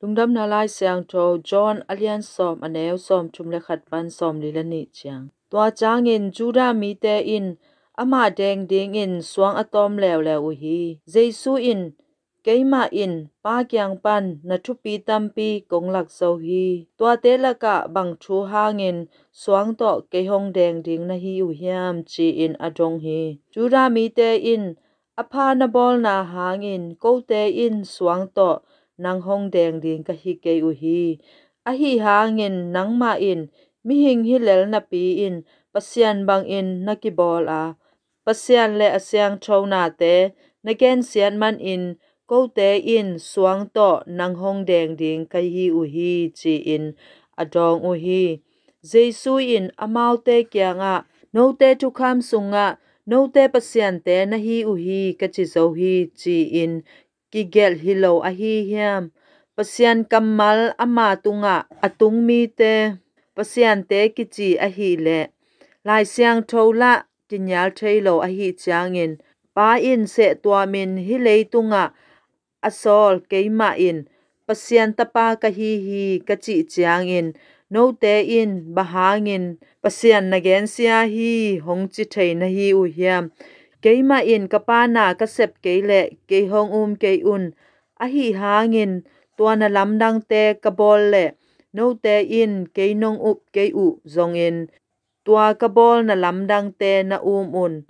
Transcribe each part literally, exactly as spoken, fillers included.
Lungdamna Lai Siangtho, John a lian sawm, a neu sawm thum le khat pan sawm li le nih ciang. Tua ciangin Judah mite in amah deng dingin suang a tawm leuleu uh hi. Jesu in, "Keimah in Pa kiang pan na thupi tampi kong lak zo hi. Tuate lakah bang thu hangin suang tawh kei hong deng ding na hi uh hiam?" ci-in a dong hi. Judah mite in, "A pha na bawlna hangin kote in suang tawh nang hong deng ding ka hi kei uh hi. Ahi hangin nangmah in mihing hi lel napi-in Pasian bangin na kibawl a, Pasian le a siangtho nate na gensiat manin kote in suang tawh nang hong deng ding ka hi uh hi," ci-in a dawng uh hi. Jesu in amaute kiangah, "Note thukham sungah note pasiante na hi uh hi ka ci zo hi, ci-in kigelh hi lo ahi hiam? Pasian kammal ama tungah a tung mite pasiante kici ahileh Lai Siangtho lah kinial thei lo ahi ciangin, Pa in sehtuamin hih leitungah a sawl keimah in Pasian Tapa ka hi hi ka cih ciangin, note in bang hangin Pasian na gensia hi hong ci thei na hi uh hiam? Keimah in ka Pa na ka sep kei leh kei hong um kei un. Ahi hangin tua na lamdangte ka bawl leh note in kei nong up kei uh zongin tua ka bawlna lamdangte na um un.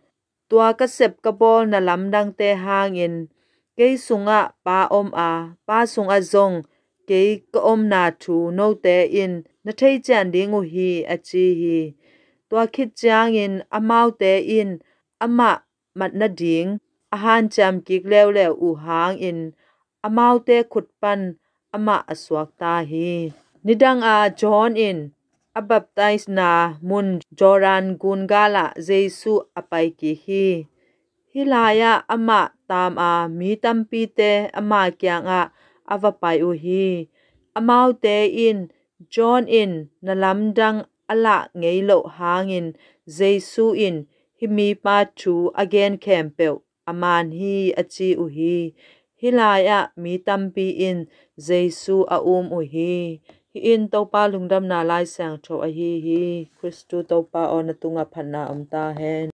Tua ka sep ka bawlna lamdangte hangin kei sungah Pa om a, Pa sungah zong kei ka omna thu note in na thei cian ding uh hi," a ci hi. Tua khit ciangin amaute in amah mat nading a hanciam kik leuleu uh hangin amaute khut pan amah a suakta hi. Nidanga John in a baptisena mun Jordan gun galah Jesu a pai kik hi. Hih lai-ah amah taam a, mi tampite ama kiangah a va pai uh hi. Amaute in, "John in na lamdang a lah ngei loh hangin Jesu in hih mipa thu a gen khempeuh a man hi," a ci uh hi. Hih lai-ah mi tampi in Jesu a um uh hi. Hih in Topa lungdamna Lai Siangtho ahi hi. Khristu Topa aw, na tungah phatna om ta hen.